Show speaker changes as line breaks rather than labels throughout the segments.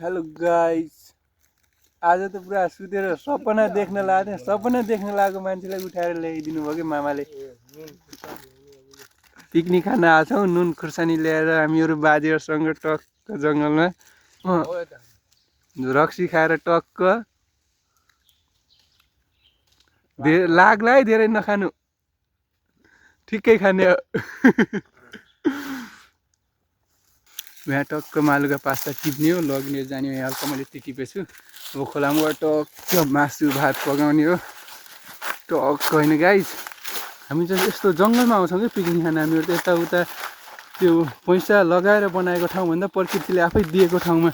Hello guys, आज त पुरा सुतेर सपना देख्न लाग्यो। सपना देख्न लागेको मान्छेलाई उठाएर ल्याइदिनु भयो कि मामाले। पिकनिक खान आछौँ, नुन खुर्सानी ल्याएर हामीहरू बाजेहरूसँग टक्क जङ्गलमा रक्सी खाएर टक्क। लाग्ला है, धेरै नखानु, ठिकै खाने हो। यहाँ टक्क मालुका पास्ता टिप्ने हो, लग्ने जाने हो। यहाँ हल्का मैले त्यो टिपेछु। अब खोलामा टक्क मासु भात पकाउने हो टक्क। होइन गाइज, हामी चाहिँ यस्तो जङ्गलमा आउँछौँ कि पिकनिक खान। हामीहरू त यताउता त्यो पैसा लगाएर बनाएको ठाउँभन्दा प्रकृतिले आफै दिएको ठाउँमा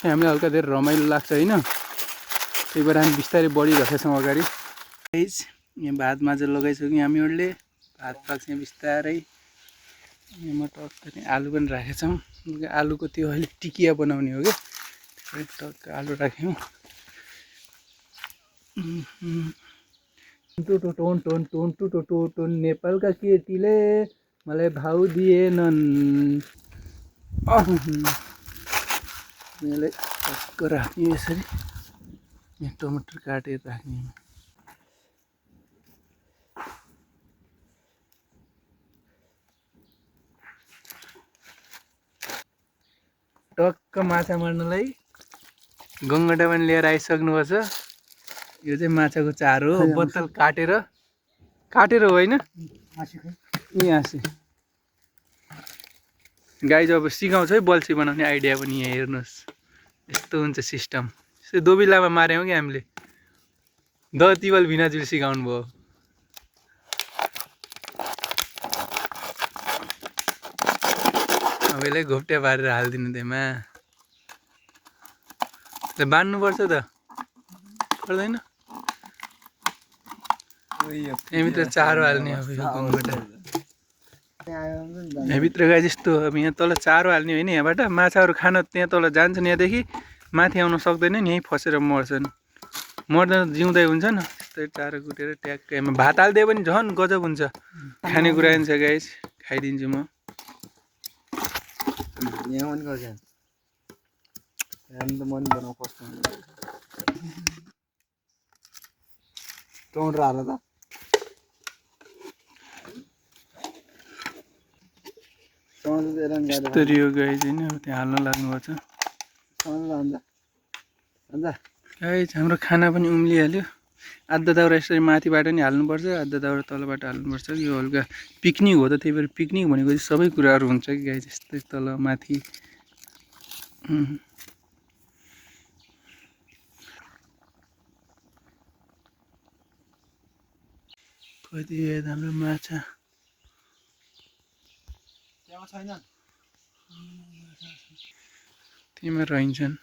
हामीलाई हल्का धेरै रमाइलो लाग्छ होइन। त्यही भएर हामी बिस्तारै बढिरहेका छौँ अगाडि। गाइज, यहाँ भात माझ लगाइसक्यौँ हामीहरूले। भात पाक्छ यहाँ बिस्तारै। यहाँ म टक्क आलु पनि राखेको छौँ। आलुको त्यो अहिले टिकिया बनाउने हो कि टक्क आलु राख्यौँ। टोटो टोन टोन टोन टुटो टोन नेपालका केटीले मलाई भाउ दिएनन्। यसलाई टक्क राख्ने यसरी। यहाँ टमाटर काटेर राख्ने। टक्क माछा मार्नलाई गङ्गटा पनि लिएर आइसक्नुपर्छ। यो चाहिँ माछाको चारो हो। बोतल काटेर हो होइन, हाँसी। गाई अब सिकाउँछ है बल्छी बनाउने आइडिया पनि। यहाँ हेर्नुहोस्, यस्तो हुन्छ सिस्टम। यस्तो दोबिलामा मार्यौँ कि हामीले। द तिवल भिनाजुले सिकाउनु भयो। अब यसलाई घोप्ट्या पारेर हालिदिनु त्यहीमा। बान्नुपर्छ त, पर्दैन? यहाँभित्र चारो हाल्ने। अब यो गङ्गटा यहाँभित्र गाई जस्तो। अब यहाँ तल चारो हाल्ने होइन। यहाँबाट माछाहरू खान त्यहाँ तल जान्छन्। यहाँदेखि माथि आउन सक्दैनन्, यहीँ फसेर मर्छन्। मर्दैन, जिउँदै हुन्छन्। त्यस्तै चारो कुटेर ट्याक्क यहाँमा भात हालिदियो भने झन् गजब हुन्छ। खानेकुरा हुन्छ गाइस, खाइदिन्छु म।
टमाटर हाल त
यस्तरी हो गाइस होइन। अब त्यहाँ हाल्न लाग्नुपर्छ गाइस। हाम्रो खाना पनि उम्लिहाल्यो। आधा दाउरा यसरी माथिबाट नि हाल्नुपर्छ, आधा दाउरा तलबाट हाल्नुपर्छ। यो हल्का पिकनिक हो त, त्यही भएर पिकनिक भनेको चाहिँ सबै कुराहरू हुन्छ कि गाइस। यस्तै तल माथि। कति हाम्रो माछा त्यहीमा रहन्छन्।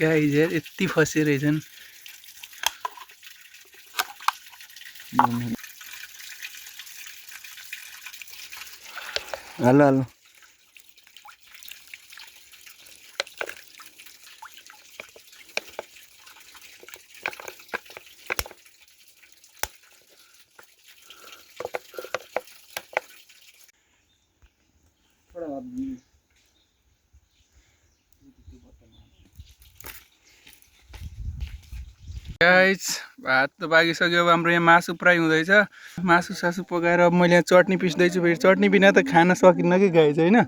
गाइस यार यति फसे रहेछन्।
हेलो हेलो
गाइस, भात त पाकिसक्यो। अब हाम्रो यहाँ मासु फ्राई हुँदैछ। मासु सासु पकाएर अब मैले यहाँ चटनी पिस्दैछु। फेरि चटनी बिना त खान सकिन्न कि गाइस होइन।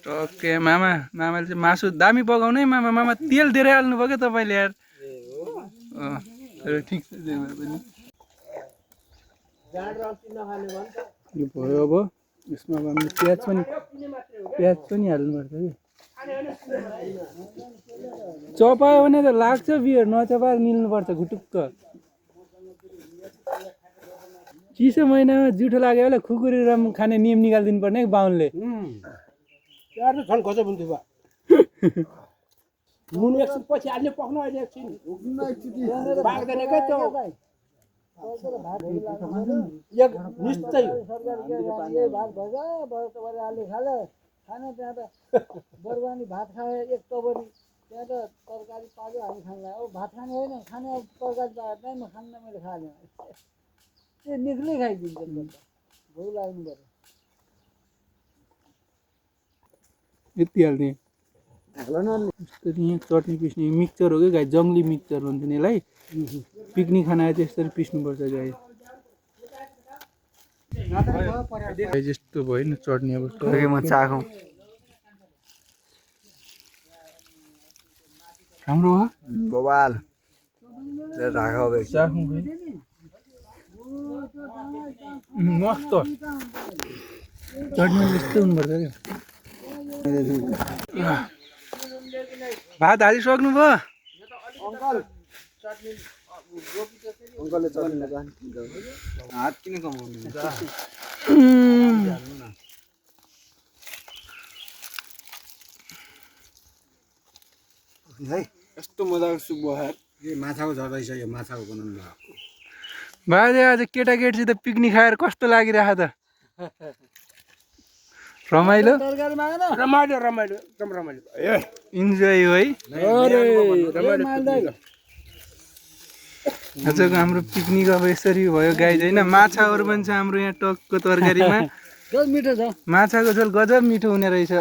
टक्कै मामाले चाहिँ मासु दामी पकाउनु है मामा। मामा तेल धेरै हाल्नु भयो क्या तपाईँले यार। ठिक छ पनि। यो भयो। अब यसमा अब हामीले प्याज पनि हाल्नुपर्छ कि। चपायो भने त लाग्छ बियर, नचपाएर निल्नुपर्छ घुटुक्क। चिसो महिनामा जुठो लाग्यो बेला खुकुरी रम खाने नियम निकालिदिनु पर्ने कि बाहुनले।
नुन एकछिन पछि हाल्ने पक्न अहिले एकछिन बाग्दैन क्या त्यो
एक निश्चय सरकारले भात भन्छ बरतबरले खाले खाने त्यहाँ त बरबानी भात खाए एक टबरी त्यहाँ त तरकारी पाक्यो हामी खानलाई अब भात खाने होइन खाने अब तरकारी पाएको नै म खान्न मैले खाने त्यो निक्लै खाइदिन्छ भोक लाग्नु पर्यो
यति हाल्ने यहाँ चटनी पिस्ने मिक्सचर हो कि गाई जङ्गली मिक्सचर भन्छ नि यसलाई पिकनिक खाना आए त्यसरी पिस्नुपर्छ गाई जस्तो भयो नि चटनी अब
म चाखौँ
राम्रो हो
बवाल राखौ
चाखौँ भाइ मस्त चटनी यस्तो हुनुपर्छ क्या भात हालिसक्नु भयो
अङ्कलले चट्नी हात किन कमाउनु है यस्तो मजाको सुप भयो माछाको झर रहेछ यो माछाको बनाउनु
बाजे आज केटाकेटीसित पिकनिक खाएर कस्तो लागिरहेको त रमाइलो
रमाइलो रमाइलो एकदम रमाइलो
इन्जोय हो है आजको हाम्रो पिकनिक अब यसरी भयो गाइज होइन माछाहरू पनि छ हाम्रो यहाँ टकको तरकारीमा
मिठो छ
माछाको झोल गजब मिठो हुने रहेछ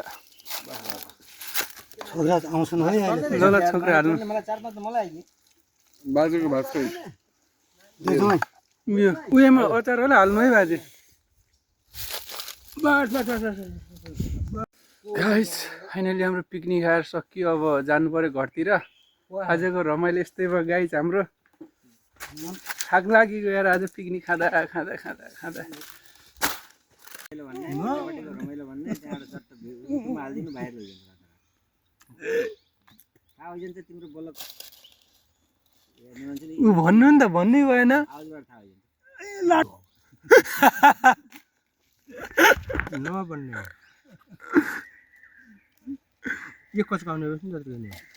छोरा आउँछन् है
ल ल छोक्रा हाल्नु
मलाई चार पाँच मलाई आइदिए
बाजुको भात खै
उयो उयोमा अचार होला हाल्नु है बाजे गाइस फाइनली हाम्रो पिकनिक खाएर सकियो अब जानु पर्यो घरतिर आजको रमाइलो यस्तै भयो गाइस हाम्रो थाक लागिगयो यार आज पिकनिक खाँदा खाँदा खाँदा खाँदा
रमाइलो भन्ने त्यहाँबाट चट्ट हालिदिनु बाहिर लैजान्छ तिम्रो बोलक
ऊ भन्नु नि त भन्नै भएन
आवाजबाट थाहा
नभन्ने यो कचकाउने रहेछ नि त